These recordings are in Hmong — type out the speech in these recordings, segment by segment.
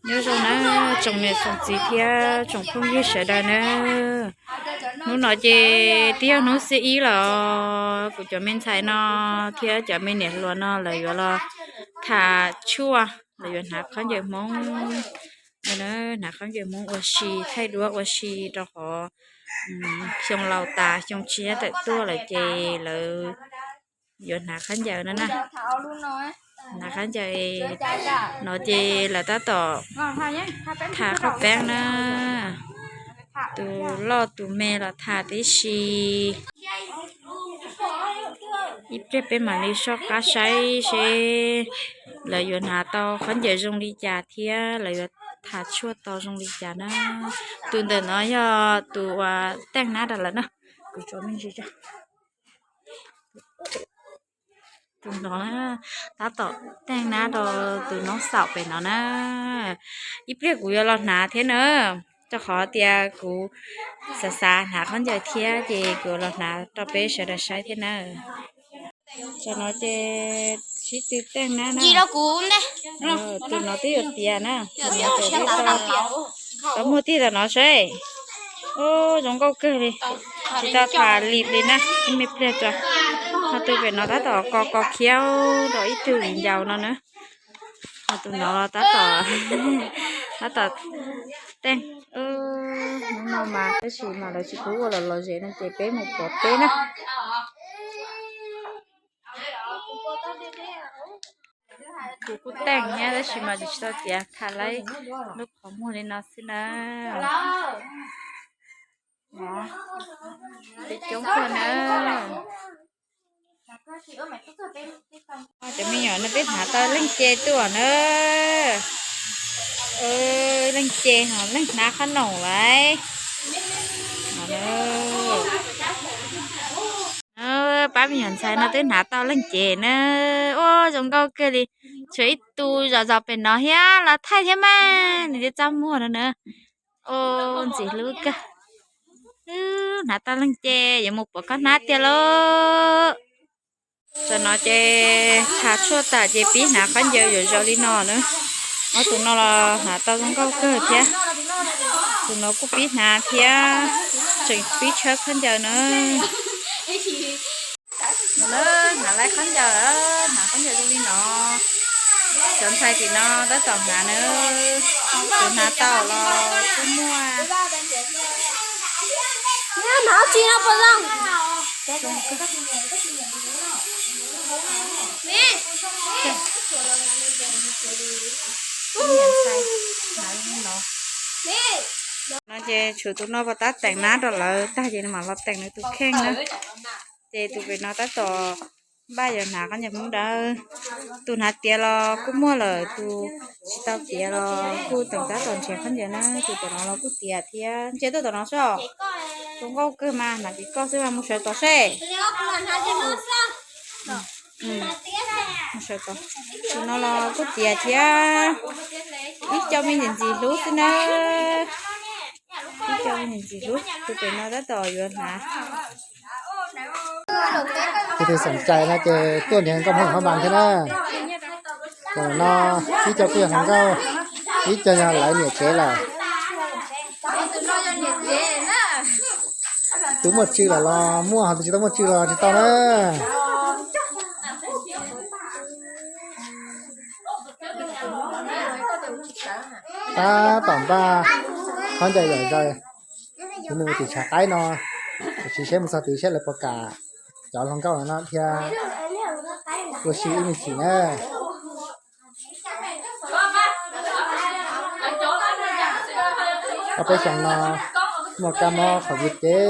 Nyob zoo na tsoom niam tsoom txiv thiab tsoom phooj ywg sawv daws na. Hnub no ces twb yog hnub xiab ib los kuv cov me ntxhais no thiab cov me niam hluas no lawv yuav los tham tshuaj, lawv yuav hnav khaub ncaws Hmoob, hnav khaub ncaws Hmoob ua si, thaij duab ua si rau qhov xyoo laus tas xyoo tshiab tawm tuaj lawm ces lawv yuav hnav khaub ncaws no na. Hnav khaub ncaws no ces lawv tab tom tha qhaub peeb na. Tus loj tus me los tha tib si. Ib pliag peb mam li soj qab saib seb lawv yuav hnav tau khaub ncaws zoo li cas thiab lawv yuav tha tshuaj tau zoo li cas na. Tus ntawm no yog tus uas teej nab rau lawv na. Kuv tso me ntsis tso. Tus no tab tom teej nab rau tus noob xaum pem no na. Ib pliag kuv yuav los hnav thiab na, rau qhov tias kuv xav xav hnav khaub ncaws thiab ces kuv yuav los hnav rau peb sawv daws saib thiab na. Tam no ces sib tw teej nab na. Tus no twb yuav tiav na, tau muag tij tam no seb. Ub, zoo nkauj kawg li, tsis tau tham lim li na, ib me pliag tso. Ho tus pem no tab tom kos kos khiab rau ib tug viv ncaus no na. Ho tus no tab tom, tab tom teej. Hnub no mas tab sis mas lawv tsis pub ua los los zem no ces peb mus pov peb na. Kuv kuj teej thiab tab sis mas tsis tau tiav, tham lawv lub qhov muag li no xwb na. Peb coob kawg na. Cov me nyuam no peb hnav tau leej ce tuaj na. Leej ce ho leej hnav qhob noom lawm. Pab me nyuam ntxhais no twb hnav tau leej ce na. Ua zoo nkauj kawg li. Tshuav ib tug zom zos pem no thiab los thaij thiab mas nws thiaj txaj muag no na. Ua ntxim hlub kawg. Wb hnav tau leej ce yuav mus pov khaub hnab tiag lauj. Tam no ces tha tshuaj tas ces pib hnav khaub ncaws yuav zaum li no na. Ob tus no los hnav tau zoo nkauj kawg thiab. Tus no kuj pib hnav thiab, tseem pib tshawb khaub ncaws na. Hnav lawm khaub ncaws, hnav khaub ncaws zoo li no. Cov ntxhais tim no tab tom hnav na, tus hnav tau los kuj muaj. No ces tshuav tus no puas tab teem nab rau lawv tag ces mam los teem nws tus kheej na. Ces tus pem no tab tom npaj yuav hnav khaub ncaws Hmoob dawb. Tus hnav tiav los kuj muaj lawm, tus tsis tau tiav los kuj teem tab tom nrhiav khaub ncaws na. Tus tom no los kuj tiav thiab, ntsia tuaj tom no soj. Tus nkauj kawg mas hnav tsis koj xwb mas mus sawv tod seb. Tus no los kuj tiav thiab, ib co me ntxim ntxim hlub xwb na. Ib co me ntxim ntxim hlub, tus pem no tab tom yuav hnav. Tus twg xoom cai no ces tuaj nrhiav nkauj Hmoob hauv Hmoob Npas thiab na. Tus no ib co kuj yog hluas nkauj, ib co yog lawv niam tsev lawm. Tus muaj tswv lawm los muaj, ho tus tsis tau muaj tswv los tsis tau na. Tab tom npaj khaub ncaws yam zaws, tus nws mus tim tshav qaib no, tab sis seb mus txog tid seb lawv puas kam cov hluas nkauj no thiab ua si ib me chim na. Ob peb xyoos no muaj kab mob qhov vim ces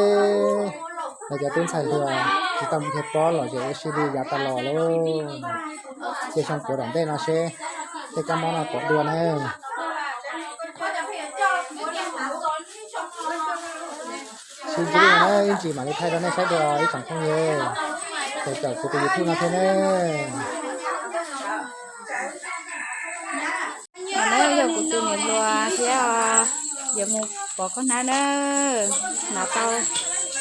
lawv cov tub ntxhais hluas tsis tau mus dhia pob lom zem ua si li yav tas los lauj. Ces xyoo puav tom ntej no seb tej kab mob no puas dua na. Sib ntsib na, ib ntsis mam li thaij rau nej saib dua ib tsoom phooj ywg, caum kuv tus YouTube no thiab na. No na yog kuv tus niam hluas thiab, yuav mus pov khaub hnab na. Hnav tau,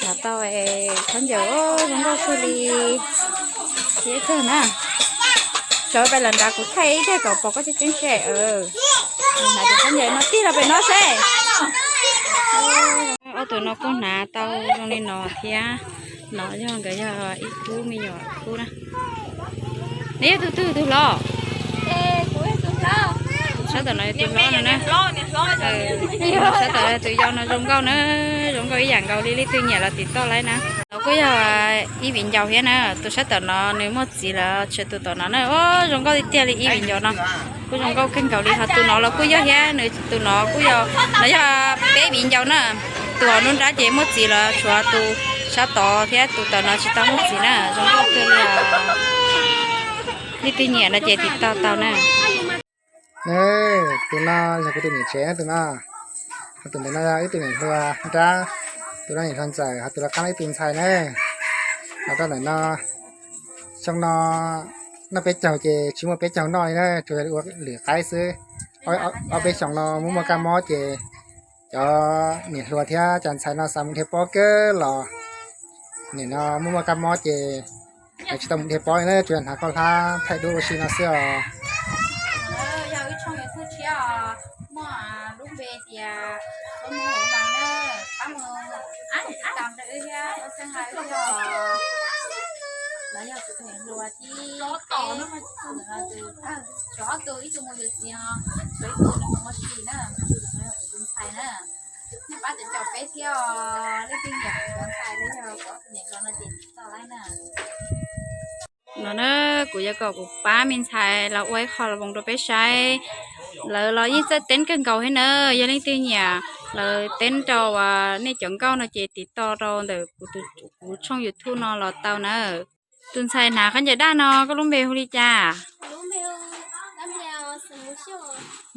hnav tau khaub ncaws zoo nkauj kawg li thiab kawg na. Sawv pais lawm nrad kuv thaij ib teg kom pom koj tseeb tseeb seb. Hnav tus khaub ncaws no tig los pem no seb. Ob tug no kuj hnav tau zoo li no thiab. No yog nkawd yog ib khub me nyuam khub na. Neb yog tus twg tus hlob? Sab tom no yog tus hlob no na. Sab tom tus yau no zoo nkauj na, zoo nkauj ib yam nkaus li, leej twg nyiam los tim toj laib na. No kuj yog ib viv ncaus thiab na, tus sab tom no nws muaj txiv lawm, tshuav tus tom no na. Zoo nkauj tiag tiag li ib viv ncaus no. Kuj zoo nkauj kawg nkaus li, ho tus no los kuj yog thiab, nws tus no kuj yog, no yog peb viv ncaus na. Tus hauv nruab nrab ces muaj txiv lawm, tshuav tus sab tod thiab, tus tom no tsis tau muaj txiv na. Zoo nkauj kawg li, leej twg nyiam no ces tim toj tau na. Tus no yog kuv tus niam tsev na, tus no. Tus ntawm no yog wb tus niam hluas nrab, tus no niam hluas ntxawm, ho tus lawv qab no ib tus ntxhais na. Los rau ntawm no, xyoo no noj peb caug ces tsis muaj peb caug noj li na, tsuas yog ua lwm qaib xwb. Ob peb xyoos no muaj muaj kab mob ces cov niam hluas thiab cov ntxhais no xav mus dhia pob kawg los nim no muaj muaj kab mob ces lawv tsis tau mus dhia pob li na, tsuas yog hnav khaub hlab thaij duab ua si no xwb os. Yog ib tshooj YouTube tshiab os, muaj lub npe tias Tub Hmoob Hauv Mas na, pab mus ab ab tam rau wb thiab ua txheeb hais wb thiab os. Lawv yog kuv tus niam hluas thiab, tus, tshuav ob tug, ib tug mus yuav txiv os, tshuav ib tug nws mus ua si na, tus no yog kuv tus ntxhais na. Nej pab caum caum peb thiab os, leej twg nyiam kuv tus ntxhais los yog kuv tus niam hluas no ces tim toj laib na. No na, kuv yuav kom kuv pab me ntxhais los ua ib qho los voos rau peb saib. Lawv los yeej txawj teeb kawg nkaus thiab na, yog leej twg nyiam lawv teeb rau nej cov nkauj no ces tim toj rau ntawm kuv tshooj YouTube no los tau na. Tus ntxhais hnav khaub ncaws daj no koj lub npe hu li cas?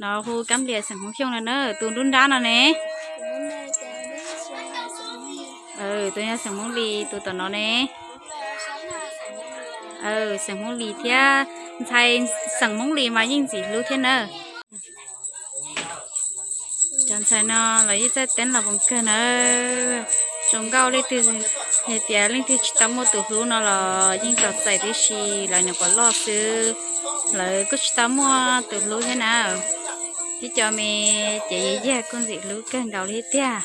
No hu Kab Nplias xeem Hmoob Xyooj no na. Tus nruab nrab no ne? Tus yog xeem Hmoob Lis, tus tom no ne? Xeem Hmoob Lis thiab, ntxhais xeem Hmoob Lis mas yeej ntxim hlub thiab na. Cov ntxhais no los yeej txawj teeb los voos kawg na. Zoo nkauj, leej twg hais tias leej twg tsis tau muaj tus hlub no los yeej txaus txais tib si, lawv nyuam qhuav loj xwb, lawv kuj tsis tau muaj tus hlub thiab na. Tib co me ces yog yag kuj ntxim hlub kawg nkaus li tiag.